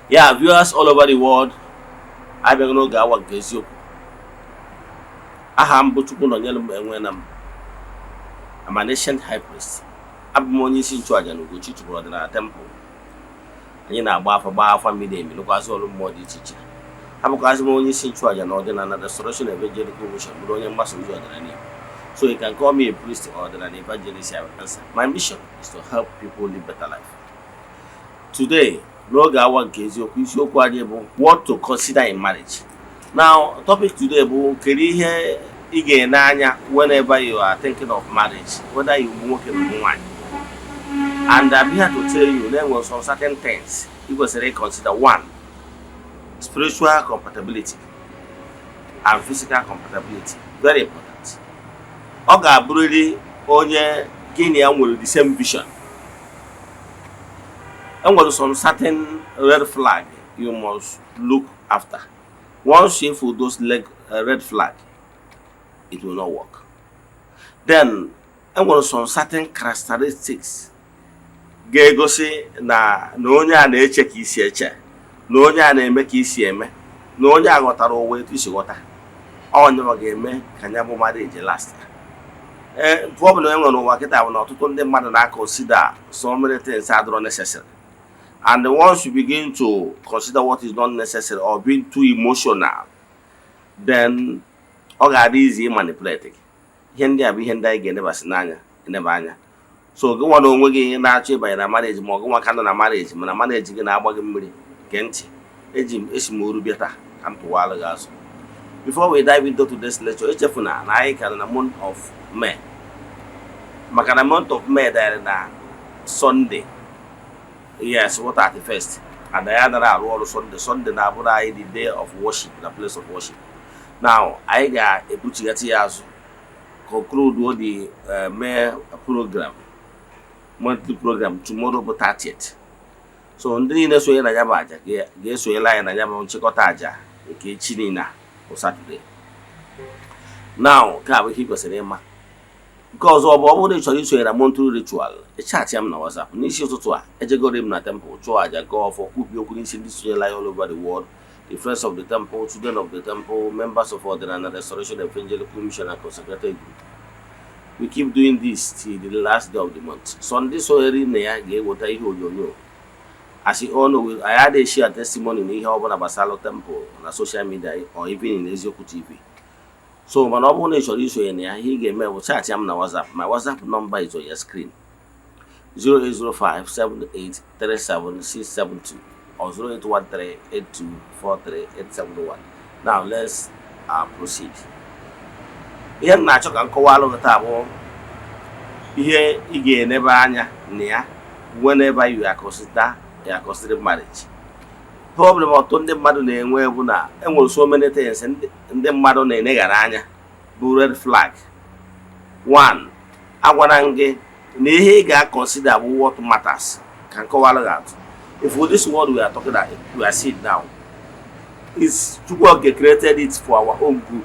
Yeah, viewers all over the world, abịaghị n'oge awa nke eziokwu. Aha m bụ Chukwu nọnyere m enwe na m. I'm an ancient high priest. Abụ m onye isi nchụaja na Ugochi tubelu ọdịnala temple. Anyị na-agba afa, gbaa afa miri emi, lụkwazị ọrụ mmụọ dị iche iche. Abụkwazị m onye isi nchụaja na ọdịnala Restoration Evangelical Mission, bụrụ onye mgbasa ozi ọdịnala Igbo. So you can call me a priest or an evangelist, I will answer. My mission is to help people live better life. Today, n'oge awa nke eziokwu, isiokwu anyị bụ "What to consider in marriage". Now, topic today bụ kedu ihe ị ga-ene anya whenever you are thinking of marriage, whether you bụ nwoke ma ọ bụ nwaanyị. And I'm here to tell you there were some certain things ị kwesịrị consider. One, spiritual compatibility and physical compatibility. Very important. Ọ ga-abụrịrị onye gị na ya nwere the same vision. Enwere some certain red flag you must look after. Once you feel those red flag, it will not work. Then enwere some certain characteristics ga-egosi na onye a na-eche ka isi eche, na onye a na-eme ka isi eme, na onye a ghọtara ụwa etu isi ghọta. Onye ọ ga-eme ka ya bụ marriage last. Ee, problem e nwere n'ụwa kịta bụ na ọtụtụ ndị mmadụ na-consider so many things adịrọ necessary, and once you begin to consider what is not necessary or being too emotional, then ọ ga-adị easy manipulate gị. Ihe ndị a bụ ihe ndị anyị ga-enebasị n'anya, eneba anya. So gị nwa na onwe gị na-achọ ịbanye na marriage, ma ọ gị nwa ka nọ na marriage mana marriage gị na-agba gị mmiri, gee ntị. Eji m esi m oru bịa taa ka m tụwalụ gị azụ. Before we dive into today's lecture, echefuna na anyị ka nọ na month of May, maka na month of May dara na Sunday, yes, what, 31st, and anyị anaghị arụ ọrụ Sunday. Sunday na-abụrụ anyị the day of worship na place of worship. Now, anyị ga-ebuchighata ya azụ, conclude the May program, monthly program, tomorrow bụ 30th. So ndị niile sonye na ya bụ aja ga-esonyere anyị na ya bụ nchịkọta aja nke echi niile a bụ Saturday. Now, nke a bụ ihe ị kwesịrị ịma. Nke ọzọ bụ, ọ bụrụ na ị chọrọ isonye na monthly ritual, chat ya m na WhatsApp. N'isi ụtụtụ a, ejegoro m na temple chụọ aja, gọọ ọfọ, kwubi okwu n'isi ndị sonyela anyị all over the world, the friends of the temple, children of the temple, members of Ọdịnala Restoration Evangelical Mission and consecrated group. We keep doing this till the last day of the month. So ndị sonyere na ya ga-eweta ihe onyonyo. As you all know, anyị adịghị share testimony na ihe ọbụla gbasara temple na social media or even in Eziokwu TV. So mana ọ bụrụ na ị chọrọ isonye na ya, ihe ị ga-eme bụ chat ya m na WhatsApp. My WhatsApp number is on your screen, 08057837672 or 08138243871. Now let's proceed. Ihe m na-achọ ka m kọwalụ gị taa bụ ihe ị ga-enebe anya na ya whenever you are considering marriage. Problem ọtụtụ ndị mmadụ na-enwe bụ na enwere so many things ndị mmadụ na-eneghara anya bụ red flag. One, agwara m gị na ihe ị ga-consider bụ what matters. Ka m kọwalụ gị atụ. If this world we are talking about, we are seeing now, is Chukwu created it for our own good.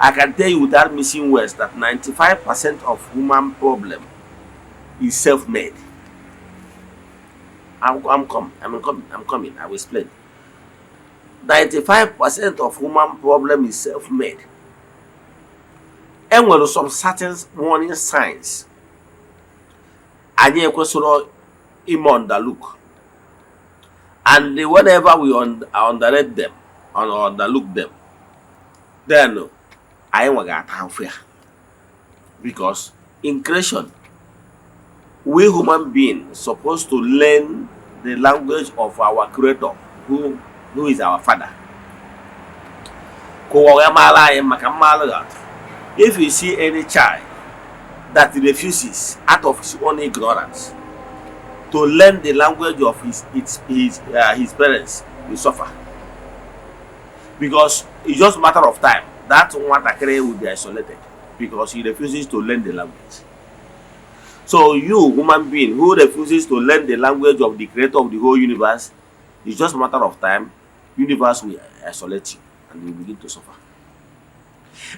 I can tell you without missing words that 95% of human problem is self-made. I'm coming, I'm coming, I will explain. 95% of human problem is self-made. Enwere some certain warning signs anyị ekwesịrị ime underlook, and whenever we underrate them or underlook them, then anyị nwe ga-ata ahụhụ ya, because in creation, we human beings supposed to learn the language of our creator, who is our father, ka ụwa wee maara anyị maka mmalụ atụ. If you see any child that refuses out of his own ignorance to learn the language of his parents, will suffer, because it's just a matter of time that nwatakịrị will be isolated because he refuses to learn the language. So you, human being who refuses to learn the language of the creator of the whole universe, it's just a matter of time, universe will isolate you and you begin to suffer.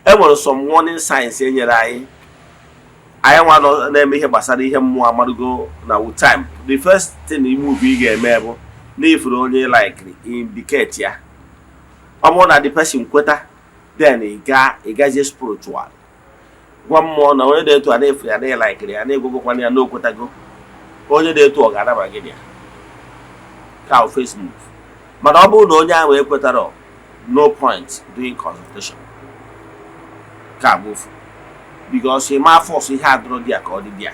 E nwere some warning signs e nyere anyị. Anyị nwa nọ na-eme ihe gbasara ihe mmụọ amarugo na with time, the first thing move ị ga-eme bụ Na ifuru onye likiri, indicate ya. Ọ bụrụ na the person kweta, then ị gaa, ị gazie spiritual, gwa mmụọ na onye dị etu a na-efu ya, na ịlikiri ya, na-egwegokwana ya na okwetago. Onye dị etu ọ ga-anaba gị ya ka first move. Mana ọ bụrụ na onye ahụ ekwetara, no point doing consultation ka bụ ofu, because ịma force ihe adịrọ dị ya ka ọ dị dị ya.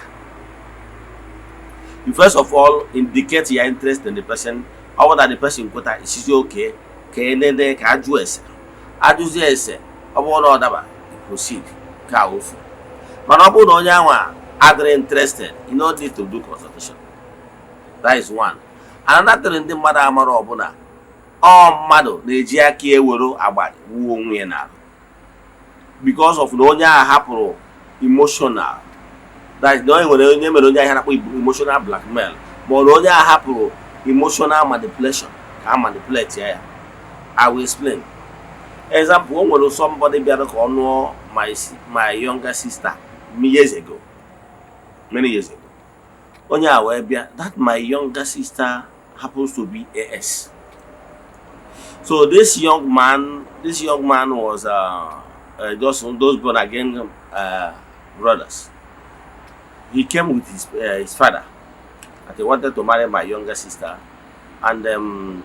You first of all indicate your interest in the person. Ọ bụrụ na the person kweta, isizi oke ka enene, ka ajụ ese, ajụzie ese. Ọ bụrụ na ọ daba, you proceed ka ofu. Mana ọ bụrụ na onye ahụ adịrị interested, you no need to do consultation. That is one. Another thing ndị mmadụ amara ọbụla, ọ mmadụ na-eji aka ewere agba wuo onwe ya n'ala because of na onye ahụ hapụrụ emotional, that is, na onye nwere, onye mere onye ahụ na-akpọ emotional blackmail, ma ọ na onye ahụ hapụrụ emotional manipulation ka a manipulate ya. I will explain. Example, o nwere somebody bịara ka ọ nụọ my younger sister years ago, many years ago. Onye a wee bịa. That my younger sister happens to be AS. So this young man was just those born again brothers. He came with his father that he wanted to marry my younger sister, and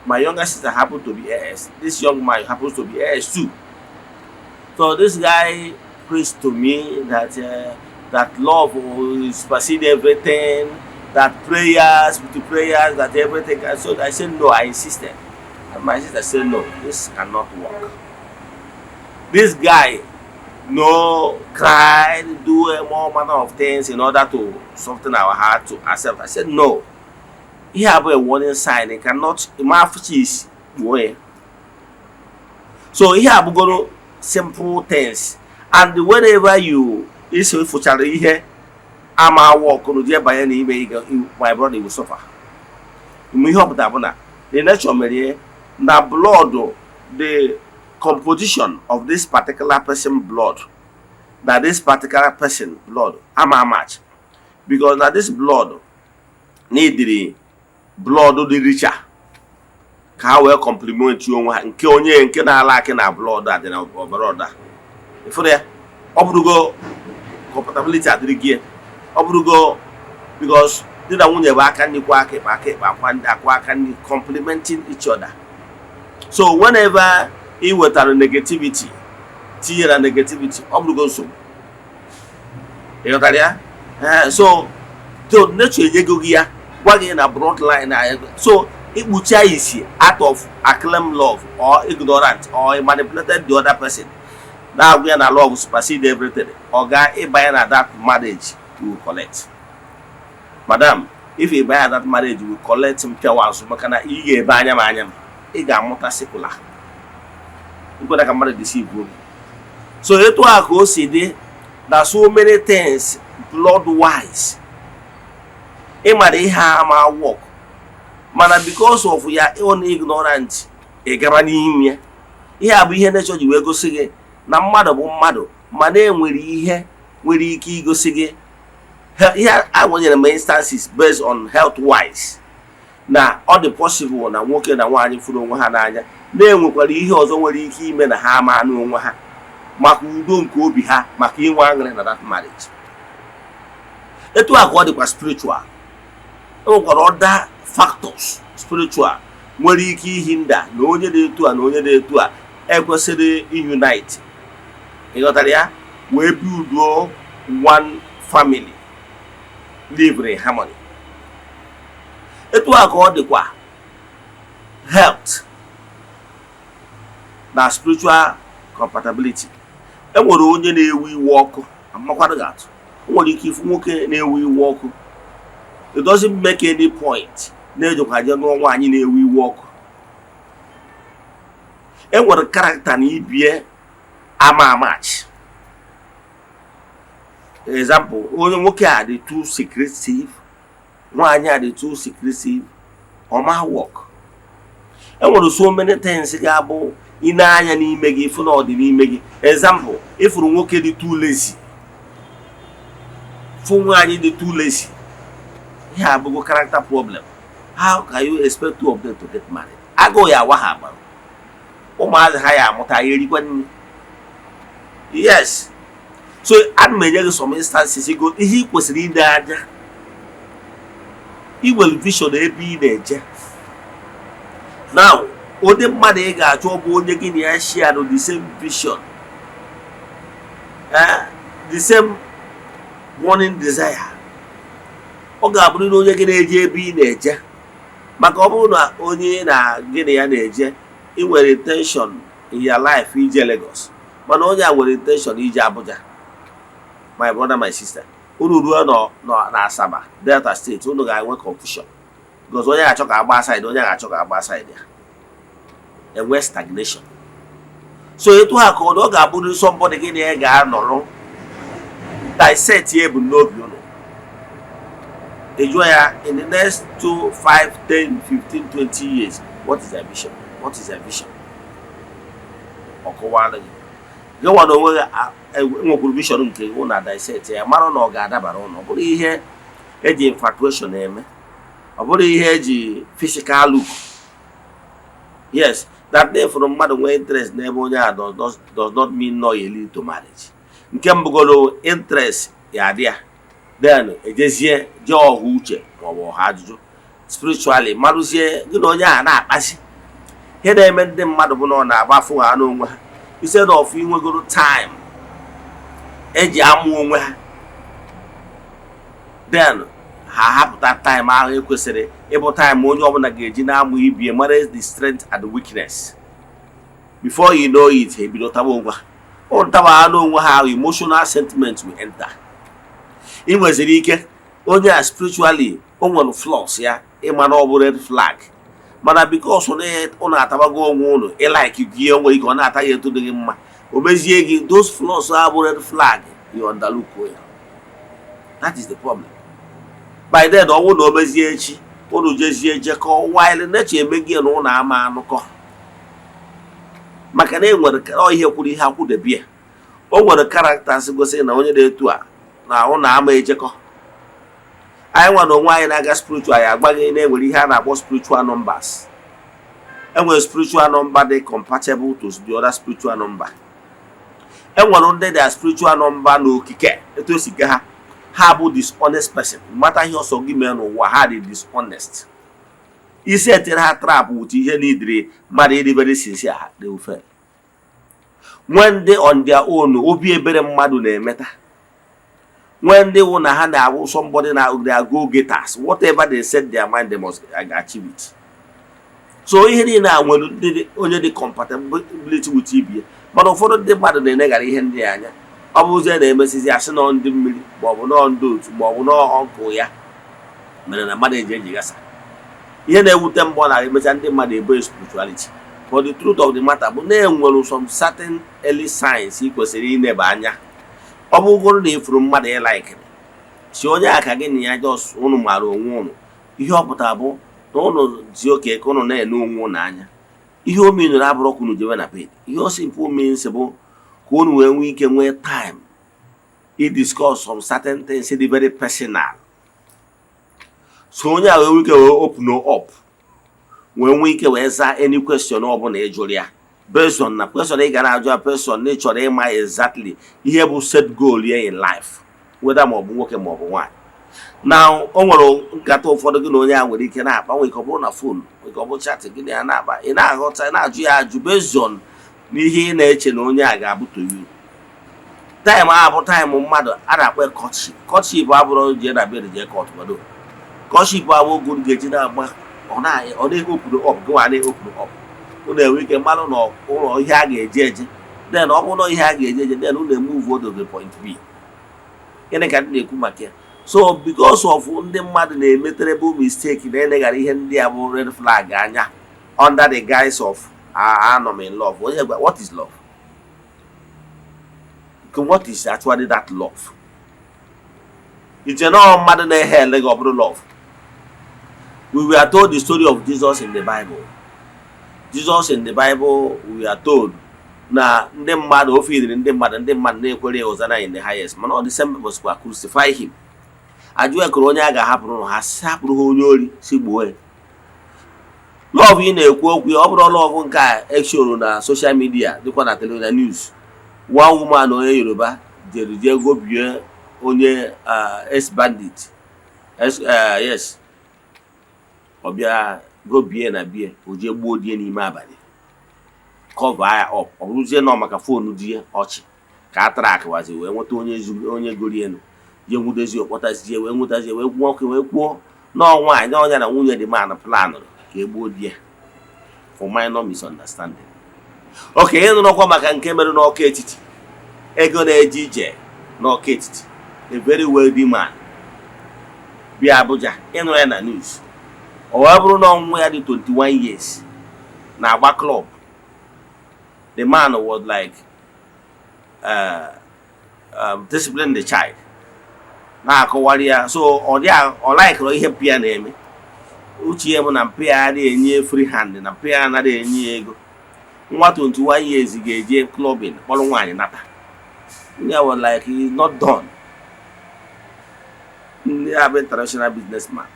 my younger sister happened to be AS. This young man happens to be AS too. So this guy preached to me that love will supersede everything, that prayers, with the prayers, that everything. And so I said no. I insisted, and my sister said no, this cannot work. This guy no cried, do a more manner of things in order to soften our heart to accept. I said no. Ihe a bụ a warning sign. You cannot ma afụcha isi kpuo ya. So ihe a bụgoro simple things, and whenever you isi fụchara ihe ama work jee banye n'ime, my brother, will suffer. Mgbe ihe ọ pụtara bụ na the nature mere na blood, the composition of this particular person blood na this particular person blood ama match, because na this blood neediri blood dị richer ka ha wee complement onwe ha. Nke onye nke na-ala akị na blood a dị na ọbara ọda ịfụrụ ya, ọ bụrụgo compatibility adịrị gị. Ọ bụrụgo because di na nwunye bụ aka nri kwa aka ekpe, aka ekpe akwa akwa aka nri, complementing each other. So whenever ị wetara negativity, tinyere negativity, ọ bụrụgo nsogbu. Ị ghọtara ya? Ee, so nature enyego gị ya, gwa gị na broad line na so ikpuchi isi out of acclaim love or ignorant or manipulated the other person, na-agwa ya na love supersede everything. Ọ ga ịbanye na that marriage, you will collect. Madam, if ị banye na that marriage, you will collect mpịawa azụ, maka na ị ga-ebe anya m anya m, ị ga-amụta sequela nkwena ka mmadụ deceive gị. So etu a ka o si dị na so many things blood wise. Ị mara ihe a ma work, mana because of ya own ignorant, ị gaba n'ime ya. Ihe a bụ ihe nature ji wee gosi gị na mmadụ bụ mmadụ, mana enwere ihe nwere ike igosi gị ihe a nwanyere m instances based on health wise, na ọ dị possible na nwoke na nwaanyị fụrụ onwe ha n'anya, na-enwekwara ihe ọzọ nwere ike ime na ha ama anụ onwe ha maka udo nke obi ha, maka inwe aṅụrị na that marriage. Etu a ka ọ dịkwa spiritual. Enwekwara other factors spiritual nwere ike ihinder na onye dị etu a na onye dị etu a ekwesịrị unite, ịghọtara ya, wee builduo one family, live in harmony. Etu a ka ọ dịkwa health na spiritual compatibility. Enwere onye na-ewe iwe ọkụ, amakwadụ gị atụ. O nwere ike ifu nwoke na-ewe iwe ọkụ. It doesn't make any point na-ejikwa je nụọ nwaanyị na-ewe iwe ọkụ. Enwere character na ibie ama amatch. Example, onye nwoke a dị too secretive, nwaanyị a dị too secretive, ọma work. Enwere so many things ga-abụ ị na-anya n'ime gị, ịfụ na ọ dị n'ime gị. Example, ịfụrụ nwoke dị too lazy, fụ nwaanyị dị too lazy, ihe abụgo character problem. How can you expect two of them to get married? Agụụ ya awa ha agbara, ụmụazị ha ya amụta ya erikwa nri. Yes, so ana m enye gị some instances go ihe ị kwesịrị ile anya. Ị nwere vision ebe ị na-eje. Now, ụdị mmadụ ị ga-achọ bụ onye gị na ya share the same vision, the same burning desire. Ọ ga-abụrịrị onye gị na-eje ebe ị na-eje, maka ọ bụrụ na onye na gị na ya na-eje, ị nwere intention in your life ije Lagos, mana onye a nwere intention ije Abuja, my brother, my sister, unu ruo nọ na Asaba, Delta State, unu ga-enwe confusion, because onye ga-achọ ka agba side, onye ga-achọ ka agba side ya, enwe stagnation. So etu ha ka ọ ga-abụrụ somebody gị na ya ga-anọrọ dissect ya ebumnobi unu, ejụọ ya, in the next 2, 5, 10, 15, 20 years, what is their vision? What is their vision? Ọ kọwara gị. Gị nwa na onwe gị nwekwuru vision nke gị na dissect ya, mara na ọ ga-adabara ụnụ. Ọ bụrụ ihe eji infatuation eme, ọ bụrụ ihe eji physical look. Yes, that day fụrụ mmadụ nwee interest n'ebe onye a does not mean no ya lead to marriage. Nke mbụgoro, interest ya adị ya, then ejezie jee ọha uche maọbụ ọha ajụjụ spiritually, marụzie gị na onye a na-akpazi. Ihe na-eme ndị mmadụ bụ na ọ na-agbafu ha n'onwe ha, instead of inwegoro time eji amụ onwe ha, then ha hapụta time ahụ ekwesịrị ịbụ time onye ọbụla ga-eji na-amụ ibie, mara the strength and the weakness. Before you know it, ha ebido taba onwe ha. Ụnụ taba ha n'onwe ha ahụ, emotional sentiment will enter. Ị nweziri ike onye a spiritually o nwere flaws ya, ịma na ọ bụ red flag, mana because ụnụ atabago onwe ụnụ, ị like gị, o nwere ike ọ na-ata ya etu dị gị mma, o mezie gị those flaws abụ red flag, you underlook ya. That is the problem. By then, ọ bụrụ na o mezie echi, ụnụ jezie jekọọ, while nature eme gị na ụnụ ama anụkọ, maka na e nwere ọ ihe kwuru ihe akwụdebie, o nwere characters gosi na onye na-etu a na ụnụ ama ejekọ. Anyị nwa na onwe anyị na-aga spiritual, ya agbaghị na enwere ihe a na-akpọ spiritual numbers. Enwere spiritual number dị compatible to the other spiritual number. Enwere ndị dị spiritual number n'okike etu o si ke ha, ha bụ dishonest person. Mata ihe ọsọ gị mee n'ụwa, ha dị dishonest. Isi etere ha trap with ihe n'idiri mmadụ ịdị very sincere, ha they will fail. Nwee ndị on their own obi ebere mmadụ na-emeta, nwee ndị wụ na ha na-awụ somebody na they are go getters. Whatever they set their mind, they must achieve it. So ihe niile a nwere ndị onye dị compatibility with ibie, mana ụfọdụ ndị mmadụ na-eneghara ihe ndị a anya. Ọ bụzie na-emesizi asị nọ ndị mmiri, maọbụ nọọ ndị otu, maọbụ nọọ ọnkụ ya mere na mmadụ eji eji gasa. Ihe na-ewute mbọ na emecha ndị mmadụ ebo spirituality, but the truth of the matter bụ na enwere some certain early signs ị kwesịrị ineba anya. Ọ bụgoro na ifuru mmadụ ị like, si onye a ka gị na ya just ụnụ mara onwe ụnụ, ihe ọ pụtara bụ na ụnụ ji oke ka ụnụ na-ene onwe ụnụ anya. Ihe o minụrụ abụrụ ka unu jewe na bed. Ihe o simple means bụ ka unu wee nwee ike nwee time i discuss some certain things dị very personal. So onye a wee nwee ike wee open up, wee nwee ike wee zaa any question ọbụla ị jụrụ ya, based on na question ị ga na-ajụ ya person na ị chọrọ ịma exactly ihe bụ set goal ya in life, whether ma ọ bụ nwoke ma ọ bụ nwaanyị. Na o nwere nkata ụfọdụ gị na onye a nwere ike na-akpa, nwere ike ọ bụrụ na phone, nwere ike ọ bụ chat, gị na ya na-akpa, ị na-aghọta, ị na-ajụ ya ajụ based on n'ihe ị na-eche na onye a ga-abụ to you. Time a bụ time mmadụ a na-akpọ courtship. Courtship abụrụ jee na bed jee court kwado. Courtship abụ oge unu ga-eji na-agba, ọ na-open up, gị nwa na-open up, unu enwe ike mmadụ na ụlọ ihe a ga-eje eje. Then ọ bụrụ na ihe a ga-eje eje, then unu emove to the point B. Gịnị ka ndị na-ekwu maka ya? So because of ndị mmadụ na-emetere bụ mistake na-eleghara ihe ndị a bụ red flag anya under the guise of anọ m in love. Onye gwa what is love? What is actually that love? Iche na mmadụ na-ehe ele gị, ọ bụrụ love. We were told the story of Jesus in the Bible. Jesus in the Bible, we are told na ndị mmadụ o fidiri ndị mmadụ, ndị mmadụ na-ekwere ya, "Hosanna in the highest," mana ọ the same people sikwa, "Crucify him." Ajụ ekere onye a ga-ahapụrụ ha, si hapụrụ ha onye ori, si gbuo ya. Love ị na-ekwu okwu ya, ọ bụrụ love nke a eshoro na social media, dịkwa na television news. One woman, onye Yoruba, jere jee gobie onye ex bandit, yes, ọ bịa gobie na bie, o jee gbuo die n'ime abalị, cover ya up. Ọ bụrụzie nọ maka phone di ya ọchị ka a tara akịwazi wee nweta onye zuru onye gori elu, jee nwudezie, kpọtazie, wee nwetazie, wee gwuo nwoke, wee kwuo nọọ nwaanyị n'ọnya na nwunye dị man planụrụ ka e gbuo di ya for minor misunderstanding. Oke ịnụrụkwa maka nke mere n'Ọka Etiti, ego na-eje ije n'Ọka Etiti, a very wealthy man bịa Abuja, ịnụ ya na news. O wee bụrụ na ọnwụ ya dị 21 years na-agba club. The man was like discipline the child, na-akọwara ya. So ọ dị ọ laikụrụ ihe pịa na-eme. Uche ya bụ na mpịa adịghị enye free hand, na mpịa anaghị enye ya ego. Nwa 21 years ga-eje clubbing, kpọrọ nwaanyị nata. Ndị a was like, he is not done. Ndị a bụ international businessman,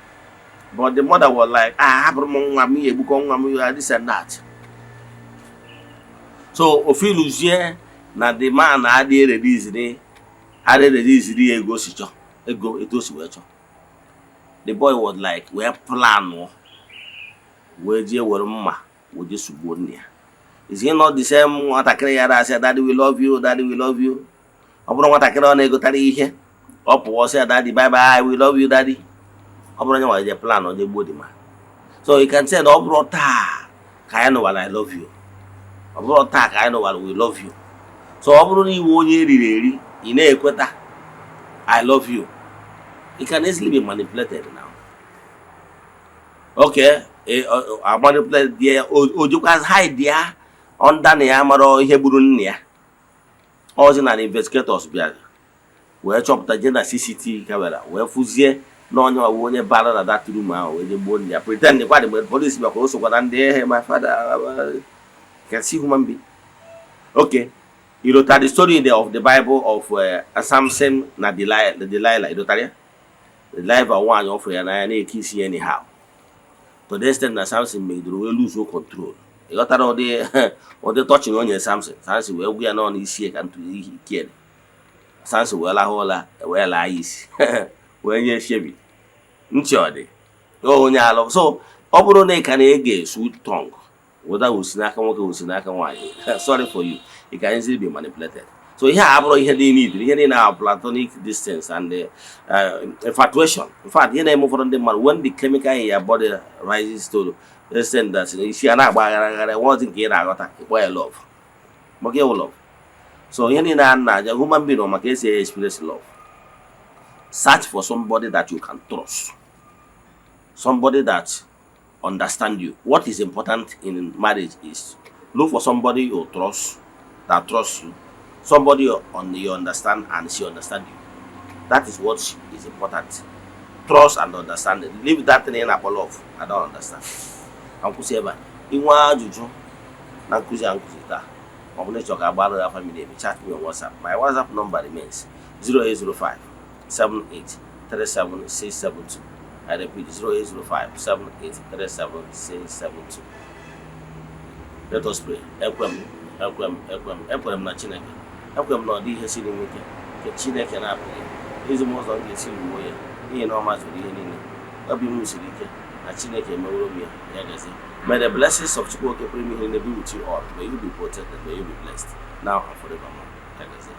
but the mother was like, "Ah, hapụrụ m nwa m, ihe egbukọ nwa m ya, this and that." So ofiluzie na the man adịghị ereliziri ya ego si chọ ego etu o si wee chọ. The boy was like, wee planụ, wee jee were mma wee jee sugbuo nne ya. Is he not the same nwatakịrị ya na-asị, "Daddy, we love you, Daddy, we love you"? Ọ bụrụ nwatakịrị ọ na-egotara ihe, ọ pụọ sị ya, "Daddy, bye bye, we love you, Daddy." Ọ bụrụ onye nwa je plan onye gbuo the man. So you can say na ọ bụrụ taa ka anyị nụwara "I love you", ọ bụrụ taa ka anyị nụwara "We love you". So ọ bụrụ na iwe onye eriri eri, ị na-ekweta "I love you", you can easily be manipulated now. Okay, manipulated ya, o jikwa hide ya under na ya mara ihe gburu nna ya. Ọzi na investigators bịara wee chọpụta, jee na CCTV camera, wee fụzie na onye ọwụ onye bara na that room ahụ wee je gbuo nna ya, pretend kwa mgbe police bịakwa, o sokwa na ndị ehe. My father can see human being. Okay, you wrote the story of the Bible of Samson na Delilah. Delilah, you wrote ya? Delilah, nwaanyị ọ fụrụ ya n'anya, na-eke isi ya anyhow, to the extent na Samson megidere wee lose control. Ị ghọtara ụdị touching o nyere Samson? Samson wee gwa ya nọ n'isi ya ka ntụ ike dị. Samson wee lahụ ụla, wee laa ya isi, wee nye shaving ntị. Ọ dị onye alụ. So ọ bụrụ na ị ka na-ege sweet tongue, whether osi n'aka nwoke, osi n'aka nwaanyị, sorry for you, you can easily be manipulated. So ihe a abụrụ ihe niile idiri, ihe niile ahụ platonic distance and infatuation. In fact, ihe na-eme ụfọdụ ndị mmadụ, when the chemical in your body rises to the extent that isi a na-agba aghara aghara, nwaozi nke ị na-aghọta, ịkpọ ya love, maka ịwụ love. So ihe niile a na-aja human being maka esi experience love, search for somebody that you can trust, somebody that understand you. What is important in marriage is look for somebody you trust, that trusts you, somebody on you understand and she understand you. That is what is important: trust and understanding. Leave that thing in akpọ love, I don't understand. Ka m kwụsị ebe a. Inwe ajụjụ na nkụzi a nkụzi taa, ma ọ bụ na ịchọ ka agbara ya family emi, chat me on WhatsApp. My WhatsApp number remains 0805 78 37 672. I repeat, 0805 78 37 672. Let us pray. Ekwe m, ekwe m, ekwe m, ekwere m na Chineke. Ekwe m na ọ dị ihe siri nwoke nke Chineke na-apụghị izi m ụzọ m ga-esi wuo ya, n'ihi na ọ mazuru ihe niile. Obi m siri ike na Chineke emeworo m ya. Ya gazie. May the blessings of Chukwu Okike pụrụ ime ihe niile be with you all. May you be protected, may you be blessed now and forevermore. Ya gazie.